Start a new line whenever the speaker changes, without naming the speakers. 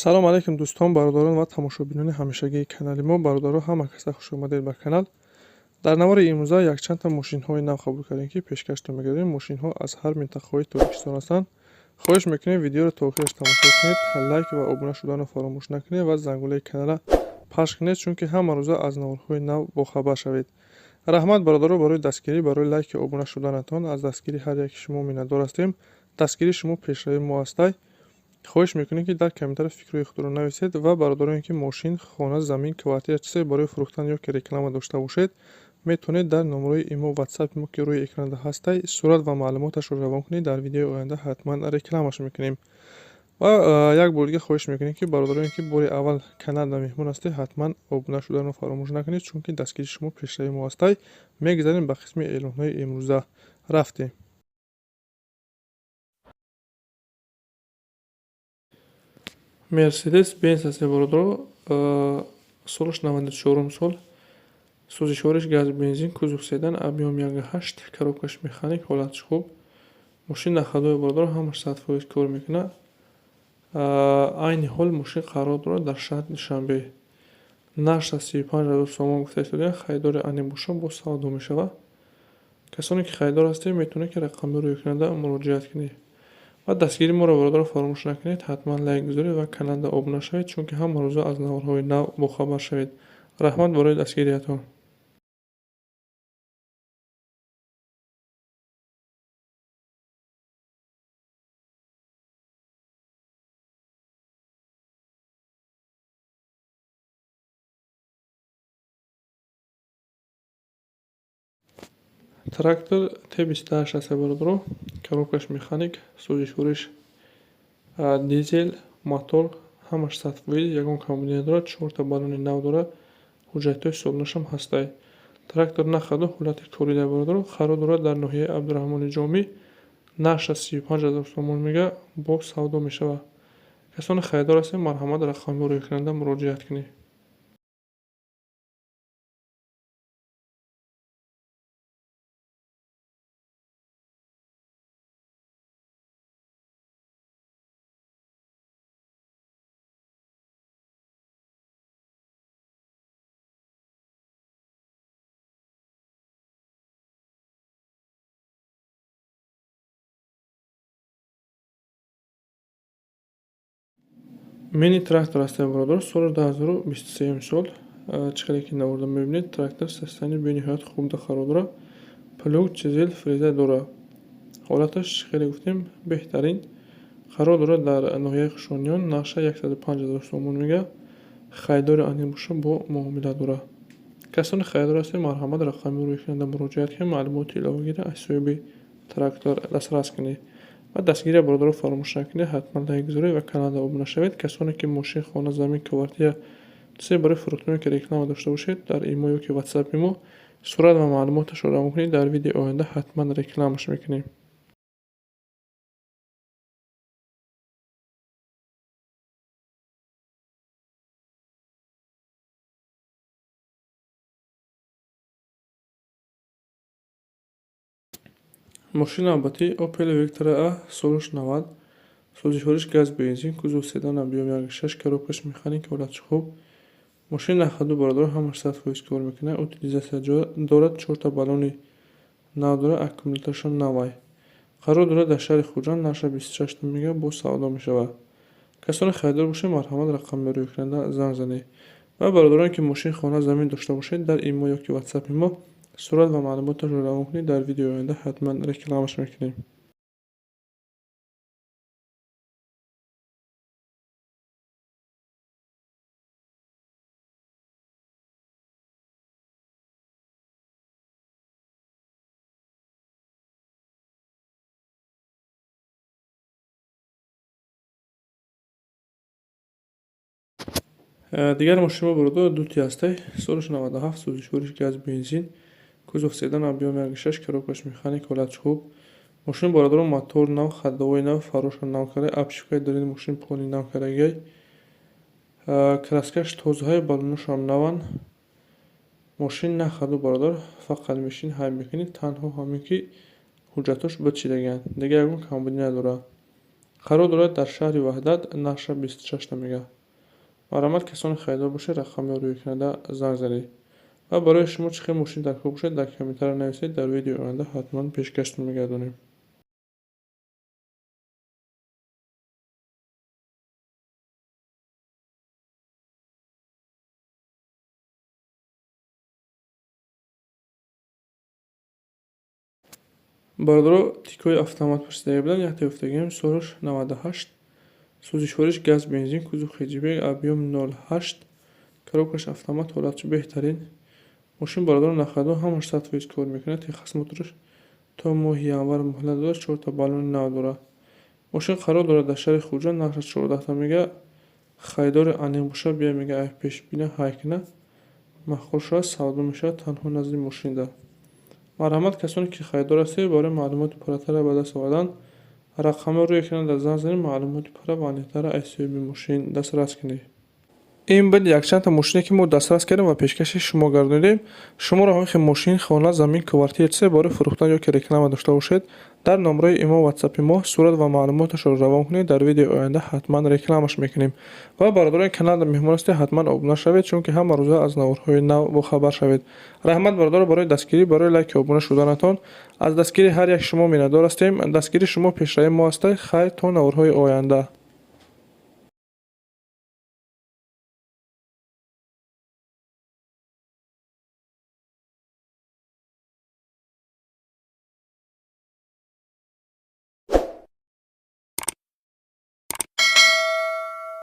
Салом алейкум, дӯстон, бародарон ва тамошобинони ҳамешагии канали мо. Бародаро, ҳама каса хуш омадед ба канал. Дар навори имрӯза якчандта мошинҳои нав қабул кардем, ки пешкаштон мегардем. Мошинҳо аз ҳар минтақаҳои Тоҷикистон ҳастанд. Хоҳиш мекунем, видеоро то охираш тамошо кунед, лайк ва обуна шуданро фаромӯш накунед ва зангулаи каналра пахш кунед, чунки ҳама рӯза аз наворҳои нав бохабар шавед. Раҳмат, бародаро, барои дастгирӣ, барои лайки обуна шуданатон. Аз дастгирии ҳар яки шумо миннатдор ҳастем. Дастгирии шумо пешравии мо ҳастай. Хоҳиш мекунем, ки дар комментария фикрҳои худро нависед ва бародароне, ки мошин, хона, замин, квартира, чизе барои фурӯхтан ё ки реклама дошта бошед, метавонед дар номерои имо, ватсапи мо, ки рӯи экранда ҳастай, сурат ва маълумоташро равон кунед. Дар видеои оянда ҳатман рекламаш мекунем. Ва як бор дига хоҳиш мекунем, ки бародароне, ки бори аввал каналда меҳмон ҳастед, ҳатман обуна шуданро фаромӯш накунед, чунки дастгирии шумо пешравии мо ҳастай. Мегузарем ба қисми эълонҳои имрӯза. Рафтем. Мерседес Бенз ҳасте, бародаро, солаш 94 сол, сӯзишвориш газ бензин, кузов седан, объём 1,8, коробкаш механик, ҳолаташ хуб. Мошин на ходовой, бародаро, ҳамаш 100% кор мекунад. Айни ҳол мошин қарор дорад дар шаҳри Душанбе. Нархаш 35 000 сомон гуфта истодаанд. Харидори ани боша, боз савдо мешавад. Касоне ки харидор ҳастед, метавонед, ки рақамҳои рӯйкунанда муроҷиат кунед. Ва дастгирии моро, бародаро, фаромӯш накунед, ҳатман лайк гузоред ва каналда обуна шавед, чунки ҳама рӯза аз наворҳои нав бохабар шавед. Раҳмат барои дастгириятон. Трактор Т28 аст, бародаро, коробкаш механик, сӯзишвориш дизел, мотор ҳамаш 100%, ягон камбудӣ надорад, чорта баллони нав дорад, ҳуҷҷатҳои ҳисобнашам ҳастай. Трактор на ходу, ҳолати корида, бародаро, қарор дорад дар ноҳияи Абдураҳмони Ҷомӣ. Нархаш 35 000 сомон мега, боз савдо мешавад. Касоне харидор ҳастед, марҳамат, рақамҳои рӯйкунанда муроҷиат кунед. Мини трактор ҳастем, бародаро, соли 2023 сол. Чӣ қадар ки наворда мебинед, трактор состояние бениҳоят хубда қарор дорад. Плуг, чизел, фреза дорад. Ҳолаташ, чӣ хеле гуфтем, беҳтарин. Қарор дорад дар ноҳияи Хушониён, нархша 105 000 сомон мега. Харидори ани боша, бо муомила дорад. Касоне харидор ҳастед, марҳамат, рақами рӯйкунанда муроҷиат кунед, маълумоти иловагиро аз соҳиби трактор дастрас кунед. Ва дастгирия, бародаро, фаромӯш накунед, ҳатман лайк гузоред ва каналда обуна шавед. Касоне ки мошин, хона, замин, квартира, чизе барои фурӯхтан ки реклама дошта бошед, дар имо ё ки ватсапи мо сурат ва маълумоташро равон кунед, дар видеои оянда ҳатман рекламаш мекунем. Мошини навбатӣ Opel Vectra A, солаш 90, сӯзишвориш газ бензин, кузов седан, объём 1,6, коробкаш механик, ҳолаташ хуб. Мошин на ходу, бародаро, ҳамаш 100% кор мекунад, утилизатсия дорад, чорта баллони нав дорад, аккумуляторашам навай. Қарор дорад дар шаҳри Хуҷанд, нархаш 26 мега, боз савдо мешавад. Касоне харидор бошед, марҳамат, рақамҳои рӯйкунанда занг занед. Ва бародароне ки мошин, хона, замин дошта бошед, дар имо ё ки ватсапи мо сурат ва маълумоташро равон кунед, дар видеои оянда ҳатман рекламаш мекунем. Дигар мошинҳо, бародаро, дути ҳастай, солаш 97, сӯзишвориш газ бензин, кузов седан, объём 1,6, коробкаш механик, ҳолаташ хуб. Мошин, бародаро, мотор нав, ходовой нав, фароша нав карда, обшивкаи дарини мошин полный нав кардагиай. Краскаш тозаҳай, баллоношам наванд. Мошин на ходу, бародар, фақат мешин ҳай мекунӣ, танҳо ҳамин ки ҳуҷҷатош бичидагианд. Дигар ягон камбудӣ надорад. Қарор дорад дар шаҳри Ваҳдат, нархша 26 мега. Марҳамат, касоне харидор бошед, рақами рӯи экранда занг занед. Ва барои шумо чӣ хел мошин дар кор бошад, дар комментария нависед, дар видеои оянда ҳатман пешкаштон мегардонем. Бародаро, Тикои автомат пурсида буданд, якта ёфтагием, солаш 98, сӯзишвориш газ, бензин, кузов хэтчбек, объём 0,8, коробкаш автомат, ҳолатчи беҳтарин. Мошин, бародаро, на ходу, ҳамаш 100% кор мекунад, техосмотраш то моҳи январ муҳлат дорад, чорта баллони нав дорад. Мошин қарор дорад дар шаҳри Хуҷанд, нархаш 14 мега. Харидори аниқ боша, бия, мега, ай пеш бина, ҳай кина, маъқул шавад, савдо мешавад танҳо назди мошинда. Марҳамат, касоне ки харидор ҳастед, барои маълумоти пурратара ба даст овардан рақамҳои рӯи экранда занг занед, маълумоти пурра ва аниқтарро аз соҳиби мошин дастрас кунед. Ин буд якчандта мошине, ки мо дастрас кардем ва пешкаши шумо гардонидем. Шуморо ҳамин хел мошин, хона, замин, квартира, чизе барои фурӯхтан ё ки реклама дошта бошед, дар номраи имо, ватсапи мо сурат ва маълумоташро равон кунед, дар видеои оянда ҳатман рекламаш мекунем. Ва бародарони канал меҳмон ҳастед, ҳатман обуна шавед, чунки ҳама рӯза аз наворҳои нав бохабар шавед. Раҳмат, бародаро, барои дастгирӣ, барои лайки обуна шуданатон. Аз дастгирии ҳар як шумо миннатдор ҳастем. Дастгирии шумо пешравии мо аста. Хайр, то наворҳои оянда.